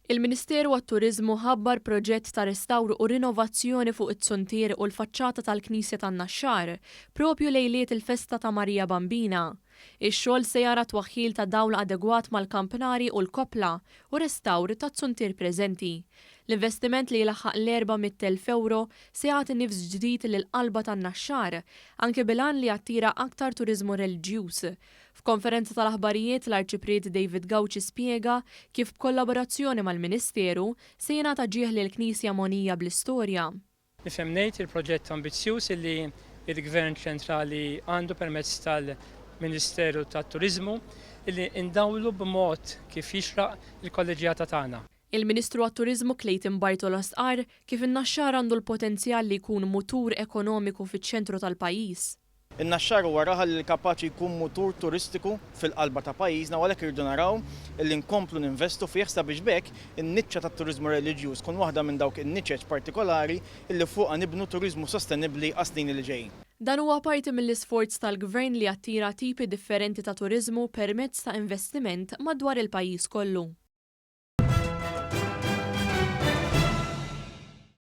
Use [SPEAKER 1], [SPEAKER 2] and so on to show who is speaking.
[SPEAKER 1] Il-Ministeru għat-Turiżmu ħabbar proġett ta' restawr u rinovazzjoni fuq iz-zuntier u l-faċċata tal-Knisja tan-Naxxar, propju lejliet il-festa ta' Marija Bambina. Ix-xogħol se jara twaħħil ta' dawl adegwat mal-kampnari u l-koppla u restawr taz-zuntier preżenti. L-investiment li jlaħħaq l-400,000 ewro se jagħti nifs ġdid lill-qalba tan-Naxxar, anke bil-għan li jattira aktar turiżmu reliġjuż. F'konferenza tal-aħbarijiet, l-Arċipriet David Gauci spjega kif b'kollaborazzjoni mal-Ministeru se jingħata ġieħ lill-Knisja mogħnija bl-istorja.
[SPEAKER 2] Nifhem ngħid il-proġett ambizzjuż illi l-Gvern ċentrali għandu permezz tal-Ministeru tat-Turiżmu illi ndawlu b'mod kif jixraq il-kolleġġjata tagħna.
[SPEAKER 1] Il-Ministru għat-Turiżmu Clayton Bartolo stqarr kif in-Naxxar għandu l-potenzjal li jkun mutur ekonomiku fiċ-ċentru tal-pajjiż.
[SPEAKER 3] In-Naxxar huwa raħal li kapaċi jkun mutur turistiku fil-qalba ta' pajjiżna u għalhekk irridu naraw illi nkomplu ninvestu fih sabiex b'hekk in-niċċa tat-turiżmu reliġjuż tkun waħda minn dawk in-niċeċ partikolari illi fuqha nibnu turiżmu sostenibbli għas-snin li ġejjin.
[SPEAKER 1] Dan huwa parti mill-isforz tal-Gvern li jattira tipi differenti ta' turiżmu permezz ta' investiment madwar il-pajjiż kollu.